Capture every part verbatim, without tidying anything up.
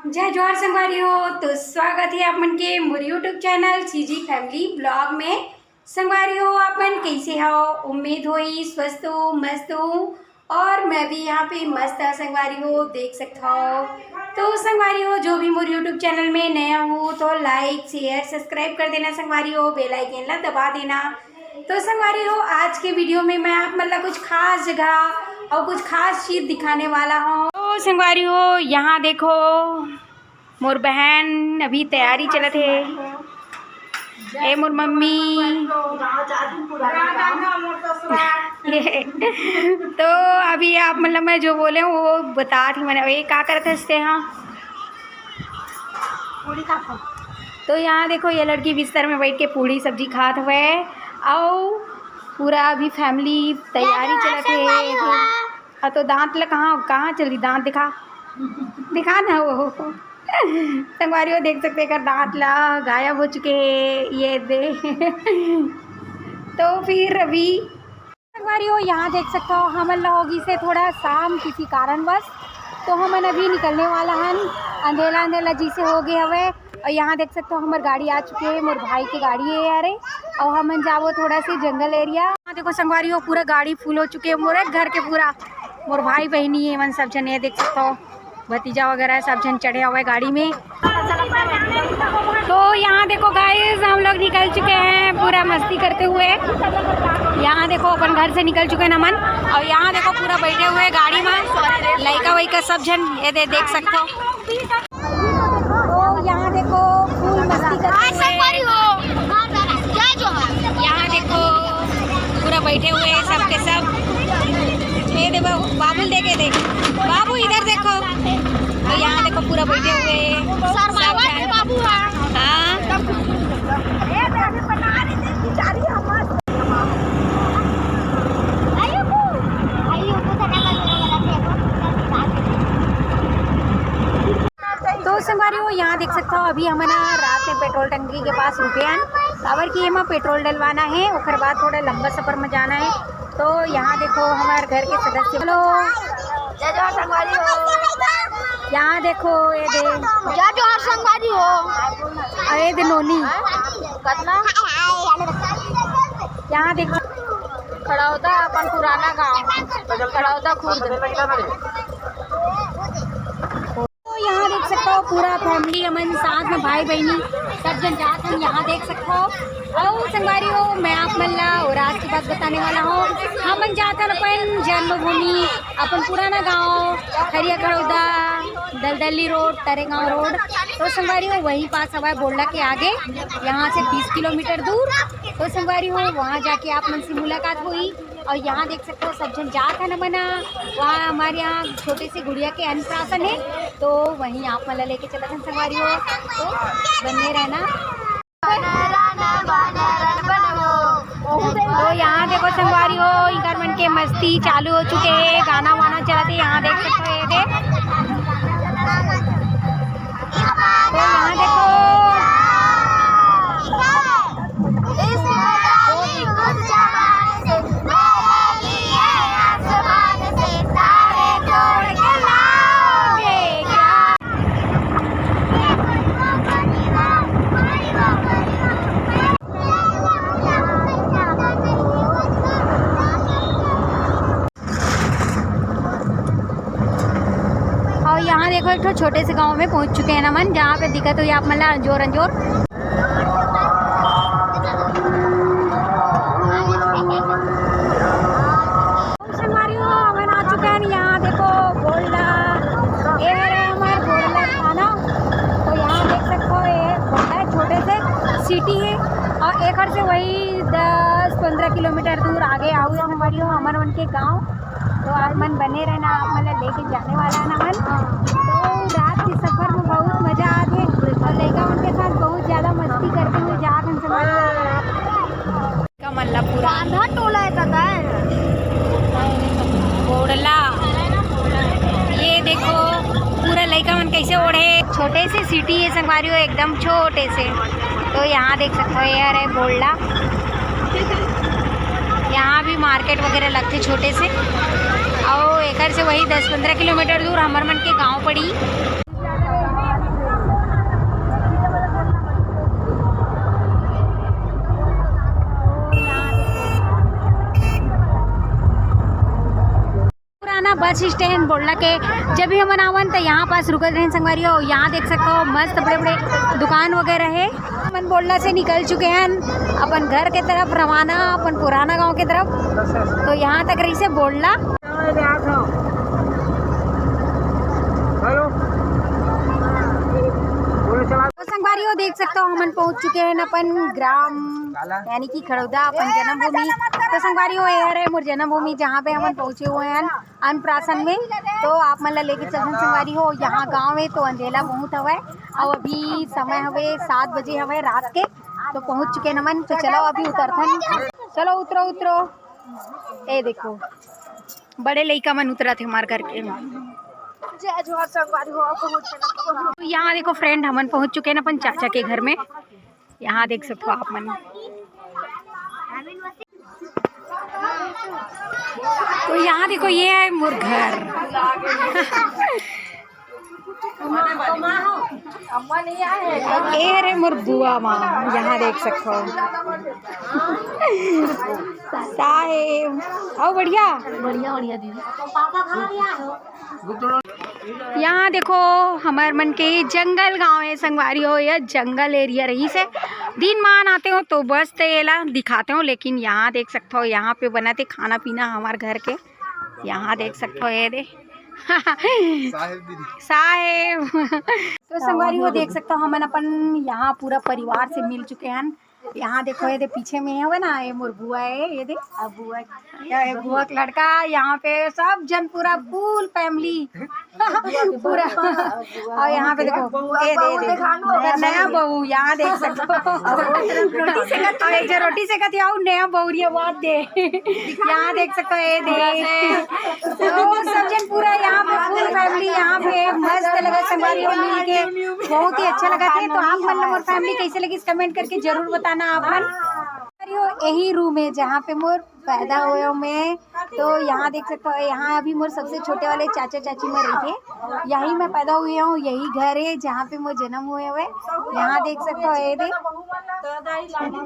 जय जोहार संगवारी हो, तो स्वागत हे आप मन के मोर YouTube channel CG family blog में। संगवारी हो, आप मन कैसे हो? उम्मीद होही स्वस्थ हो, मस्त हो, और मैं भी यहाँ पे मस्त हूँ संगवारी हो, देख सकते हो। तो संगवारी हो, जो भी मोर YouTube चैनल में नया हो तो लाइक, शेयर, सब्सक्राइब कर देना संगवारी हो, बेल आइकन ला दबा देना। तो संगवारी हो, आज के वीडियो में मैं आप मन ला कुछ खास जगह और कुछ खास चीज दिखाने वाला हूँ। तो संगवारी हो, यहाँ देखो, मोर बहन अभी तैयारी चलत हे। ए मोर मम्मी। तो अभी आप मतलब मैं जो बोले हूँ वो बता थी मैंने। ये का करत हस तेहा? तो यहाँ देखो, ये लड़की बिस्तर में बैठ के पूड़ी सब्जी खात हुए। और पूरा अभी फैमिली तैयारी चलत हे। हाँ, तो दांत ला कहाँ, कहाँ चली? दांत दिखा, दिखा ना वो। संगवारी हो, देख सकते हैं, एकर दांत ला गायब हो चुके हैं। ये दे। तो फिर अभी संगवारी हो, यहाँ देख सकते हो, हमन ला होगी से थोड़ा शाम किसी कारणवश, तो हमन अभी निकलने वाला हन। अंधेला अंधेला जैसे हो गए हवे। और यहाँ देख सकते हो, हमार गाड़ी आ चुके हे, मोर भाई के गाड़ी हे यारे। और हमन जाबो थोड़ा से जंगल एरिया। यहाँ देखो संगवारी हो, पूरा गाड़ी फुल हो चुके हे, मोर घर के पूरा, मोर भाई बहिनी हे, मन सब जन, ये देख सकते हो, भतीजा वगैरह सब जन चढ़े हुए गाड़ी में। तो यहाँ देखो गाइस, हम लोग निकल चुके हैं पूरा मस्ती करते हुए। यहाँ देखो, अपन घर से निकल चुके हैं नमन। और यहाँ देखो, पूरा बैठे हुए गाड़ी में, लइका वइका सब जन, ये दे, देख सकते हो। तो यहाँ देखो, फुल मस्ती करते हुए। संगवारी हो, जय जोहार। यहाँ देखो, पूरा बैठे हुए हैं सबके सब। ये दे बाबू, बाबू देखे दे, बाबू इधर देखो। तो यहाँ देखो, पूरा बैठे हुए हैं सब जन। बाबू, हाँ। हाँ। तो संगवारी हो, यहाँ देख सकते हो, अभी हमन ह रात में पेट्रोल टंकी के पास रुके हन, काबर कि एमा पेट्रोल डलवाना हे, ओकर बाद थोड़ा लंबा सफर में जाना हे। तो यहाँ देखो, हमारे घर के सदस्य, हेलो, जय जोहार संगवारी हो। यहाँ देखो, ये दे, जय जोहार संगवारी हो। अरे दे नोनी, कतना? यहाँ देखो, खड़ौदा अपन पुराना गांव, खड़ौदा खुर्द। तो यहाँ देख सकते हो, पूरा फैमिली हमन साथ में, भाई बहिनी सब जन जात हन। यहाँ देख सकते हो, और संगवारी हो, मैं आप मन ला और आज की बात बताने वाला हूँ। हमन जात हन अपन जन्मभूमि, अपन पुराना गांव खरिया खड़ौदा, दलदली रोड, तरेगांव रोड। तो संगवारी हो, वही पास हवा है बोड़ला के आगे, यहाँ से तीस किलोमीटर दूर। तो संगवारी हो, वहाँ जाके आप मन से मुलाकात हुई। और यहाँ देख सकते हो, सब जन जात हन हमन ह। वहाँ हमारे यहाँ छोटे से गुड़िया के अन्नप्राशन है, तो वहीं आप मन ला लेके चलत हन संगवारी हो, तो बने रहना। तो यहाँ देखो संगवारी हो, इकर मन के मस्ती चालू हो चुके हैं, गाना वाना चलत हे। यहाँ देख सकते हो, ये दे। तो यहाँ देखो, और यहाँ देखो, एक ठो छोटे से गांव में पहुँच चुके हैं हमन, जहाँ पे दिखत हुई आप मन ला अंजोर अंजोर। संगवारी हो, हमन आ चुके हैं यहाँ, देखो, बोड़ला, ये हरे हमारे बोड़ला थाना। तो यहाँ देख सकते हो, ये बोड़ला छोटे से सिटी है, और एकर से वही दस पन्द्रह किलोमीटर दूर आगे आऊ है संगवारी हो, हमर मन के गांव। तो आप मन बने रहना, आप मन ला लेके जाने वाला है ना मन। तो रात के सफर में बहुत मजा आथे और लइका मन के साथ बहुत ज्यादा मस्ती करते हुए जात हन संगवारी हो। का मन ला पूरा बांधा टोला है, पता है? बोड़ला, ये देखो, पूरा लइका मन कैसे ओढ़े। छोटे से सिटी है संगवारी हो, एकदम छोटे से। तो यहाँ देख सकते हो, ये हरे बोड़ला। यहाँ भी मार्केट वगैरह लगथे छोटे से, और एकर से वही दस पन्द्रह किलोमीटर दूर हमर मन के गांव पड़ी। बस स्टैंड बोलना के जब भी हमन आवन त यहाँ पास रुकत रहन संगवारी हो। यहाँ देख सकते हो मस्त बड़े बड़े दुकान वगैरह है। हमन बोलना से निकल चुके हैं अपन घर के तरफ रवाना, अपन पुराना गांव के तरफ। तो यहाँ तक रही से बोलना। हेलो, बोलो चला। तो संगवारी हो देख सकते हो हमन पहुँच चुके हैं अपन ग्राम यानी कि खड़ौदा, अपन जन्मभूमि। तो संगवारी हो ये है मोर जन्मभूमि जहाँ पे हमन पहुँचे हुए हैं अन्नप्राशन में। तो आप मन ला लेके चलथन संगवारी हो। यहाँ गाँव है तो अंधेला बहुत हवय और अभी समय हवे सात बजे हवे रात के। तो पहुँच चुके हैं हमन। तो चलो अभी उतरथन। चलो उतरो उतरो। ए देखो बड़े लइका मन उतरत हे हमार घर के। जय जोहार संगवारी हो, पहुँच गए। तो यहाँ देखो फ्रेंड हमन पहुँच चुके हैं अपन चाचा के घर में। यहाँ देख सकते हो आप मन। तो यहाँ देखो ये है मोर घर। ए रे मोर बुआ माँ, यहाँ देख सकते हो। साहेब, आओ बढ़िया। बढ़िया बढ़िया दीदी। यहाँ देखो हमार मन के जंगल गांव है संगवारी हो, ये जंगल एरिया रही से। दिन मान आते हो तो बस ते एला दिखाते हो, लेकिन यहाँ देख सकते हो यहाँ पे बनाते खाना पीना हमार घर के। यहाँ देख सकते हो ये दे साहेब। तो संगवारी हो देख सकते हो हमन अपन यहाँ पूरा परिवार से मिल चुके हैं। यहाँ देखो ये दे पीछे में हवे ना ये मोर बुआ है, ये दे अब बुआ क्या है बुआ का लड़का। यहाँ पे सब जन पूरा फुल फैमिली पूरा। और यहाँ पे देखो ये दे, ये दे अगर नया बहू यहाँ देख सकते हो। और एक जो रोटी सेकत आओ नया बहुरिया बात दे। यहाँ देख सकते हो ये दे। तो सब जन पूरा यहाँ पे फुल फैमिली यहाँ पे मस्त लगा संगवारी हो मिल के बहुत ही अच्छा लगा थे। तो आप मन मोर फैमिली कैसे लगी कमेंट करके जरूर बताना आप मन। यही रूम है जहाँ पे मोर पैदा हुए हूँ मैं। तो यहाँ देख सकते हो यहाँ अभी मोर सबसे छोटे वाले चाचा चाची मन रहिथे। यही मैं पैदा हुए हूँ, यही घर है जहाँ पे मोर जन्म हुए हुए। यहाँ देख सकते हो ये दे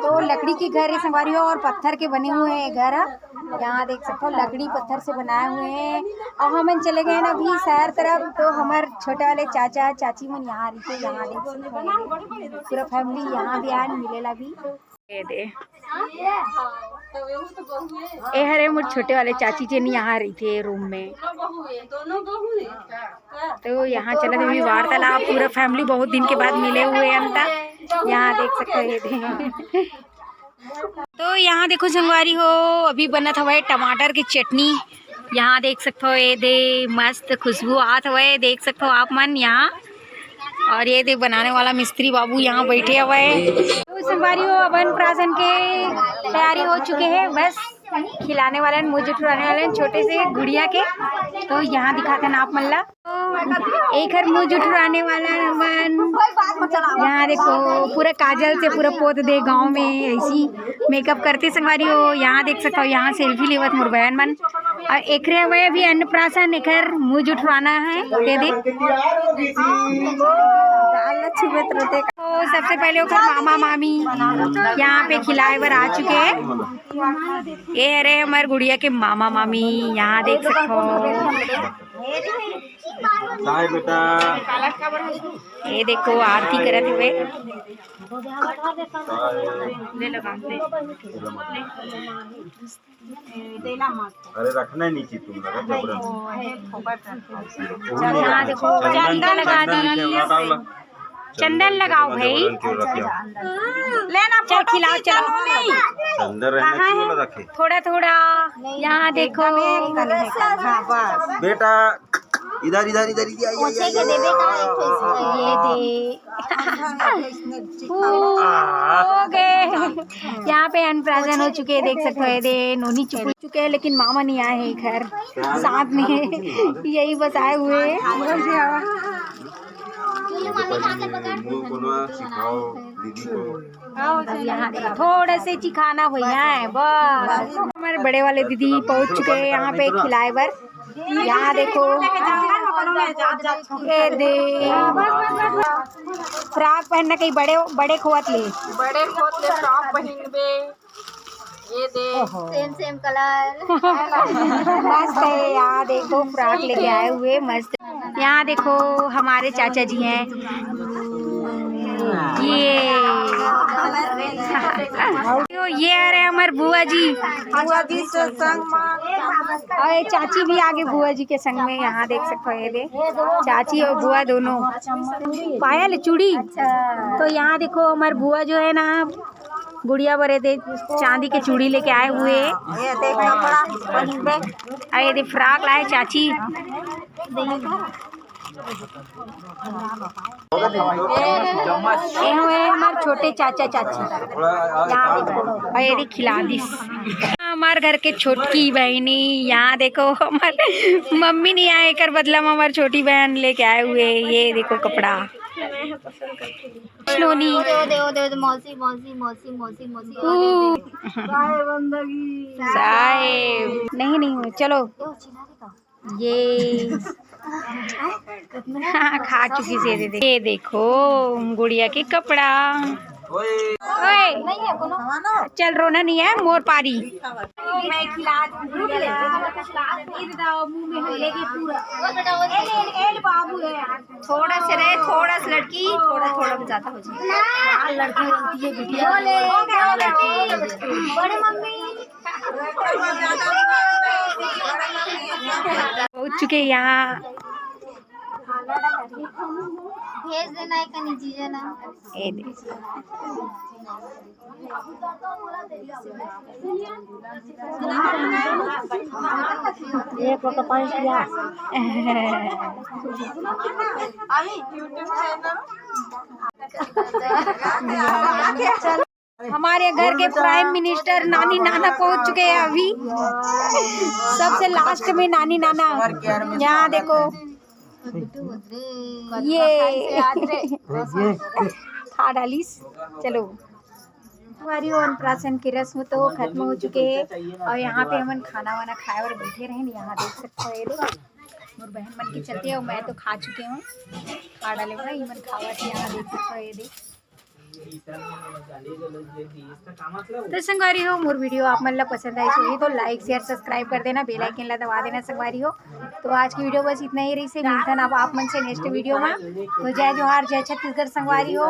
तो लकड़ी के घर है संगवारी हो और पत्थर के बने हुए हैं घर। यहाँ देख सकते हो लकड़ी पत्थर से बनाए हुए हैं। और हमन चले गए ना अभी शहर तरफ तो हमार छोटे वाले चाचा चाची मन यहाँ रहिथे। यहाँ देख सकते हो ये दे पूरा फैमिली यहाँ भी आए मिलेला भी। ये दे ए हरे मोर छोटे वाले चाची जेन यहाँ रहिथे रूम में। तो यहाँ चलत हे वार्तालाप पूरा फैमिली बहुत दिन के बाद मिले हुए हैं हम तक। यहाँ देख सकते हो ये दे। तो यहाँ देखो संगवारी हो अभी बनत हवय टमाटर की चटनी। यहाँ देख सकते हो ये दे मस्त खुशबू आत हवय देख सकते हो आप मन यहाँ। और ये दे बनाने वाला मिस्त्री बाबू यहाँ बैठे हुए हैं। तो संगवारी हो अपन प्राशन के तैयारी हो चुके हैं बस खिलाने वाले हैं, मुंह जुठुराने वाले हैं छोटे से गुड़िया के। तो यहाँ दिखाते हैं आप मन ला। एकर मुंह जुठुराने वाला मन। यहाँ देखो पूरा काजल से पूरा पोत दे गांव में ऐसी मेकअप करते संगवारी हो। यहाँ देख सकते हो यहाँ सेल्फी लेवत मोर बहन मन। और एकरे हवे अभी अन्नप्राशन एकर मुंह जुठुराना है। ये देख तो सबसे पहले ओकर मामा मामी यहाँ पे खिलाए बर आ चुके हैं। ये हरे हमार गुड़िया के मामा मामी यहाँ देख सकते हो। काय बेटा? ये देखो आरती करत हुए। काय? ले लगा, ले। अरे रखना ही नहीं चाहिए तुम लोग जबरन। यहाँ देखो चंदन लगा दी। चंदन लगाओ भाई। लेना चल खिलाओ चलो। चंदन रहना चाहिए वाला रखे। थोड़ा थोड़ा यहाँ देखो। हाँ, बस। बेटा इधर इधर इधर इधर ये दे। हो गए। यहाँ पे अन्नप्राशन हो चुके हैं देख सकते हो ये दे नोनी चुप चुके हैं लेकिन मामा नहीं आए हैं घर साथ में। यही बस आए हुए हैं। मुंह कोना सिखाओ दीदी को। यहाँ देखो, थोड़ा से चिखाना भैया है बस। हमारे बड़े वाले दीदी पहुंच चुके हैं यहाँ पे खिलाए बर। यहाँ देखो ये दे फ्रॉक पहनना कहीं बड़े बड़े खोत ले। बड़े खोत ले फ्रॉक पहनबे। ये दे। सेम सेम कलर। मस्त है। यहाँ देखो, फ्रॉक लेके आए हुए, मस्त। यहाँ देखो, हमारे चाचा जी हैं। ये ये आ रहे हमारे बुआ जी। बुआ जी से संग मा। और ये चाची भी आगे बुआ जी के संग में। यहाँ देख सकते हो, ये दे, चाची और बुआ दोनों। पायल, चूड़ी। तो यहाँ देखो, हमारे बुआ जो है ना, गुड़िया बरे दे चांदी के चूड़ी लेके आए हुए। ये देख कपड़ा पहिन दे। आ ये दे फ्रॉक लाए चाची। ये हुए हमारे छोटे चाचा चाची। यहाँ देखो, और ये दे खिला दिस। हमारे घर के छोटकी बहनी, यहाँ देखो, हमारे मम्मी नहीं आए कर बदला में हमारी छोटी बहन लेके आए हुए। ये देखो कपड़ा। नोनी। ओ दे, ओ दे, ओ दे, मौसी, मौसी, मौसी, मौसी, मौसी, ओ दे, ओ दे। साहेब। नहीं, नहीं, चलो। ये। हाँ, खा चुकी से दे दे। ये देखो, गुड़िया के कपड़ा। ओए। चल, रोना नहीं है, मोर पारी। मैं खिला दूँ। थोड़ा से रहे, थोड़ा सा लड़की, थोड़ा, थोड़ा ज्यादा हो जाए। लड़की रोती है बिटिया। बड़े मम्मी। पहुंच चुके यहाँ। भेज देना है कनी जीजा ना। ये दे। एक को तो पानी पिया। अभी YouTube चैनल। हमारे घर के प्राइम मिनिस्टर नानी नाना पहुंच चुके हैं अभी। सबसे लास्ट में नानी नाना। यहाँ देखो, ये खा डालिस। चलो, हमारी अन्नप्राशन की रस्म तो खत्म हो चुके हैं और यहाँ पे हमन खाना वाना खाए और बैठे रहे। यहाँ देख सकते हो, ये दे, मोर बहन मन के चलते और मैं तो खा चुके हूँ। खा डाले हुए, इमन खावत हे, यहाँ देख सकते हो, ये दे। तो संगवारी हो, मोर वीडियो आप मन ला पसंद आइस होही तो लाइक, शेयर, सब्सक्राइब कर देना, बेल आइकन ला दबा देना संगवारी हो। तो आज की वीडियो बस इतना ही रहिसे, मिलथन अब आप मन से नेक्स्ट वीडियो में। तो जय जोहार, जय छत्तीसगढ़ संगवारी हो।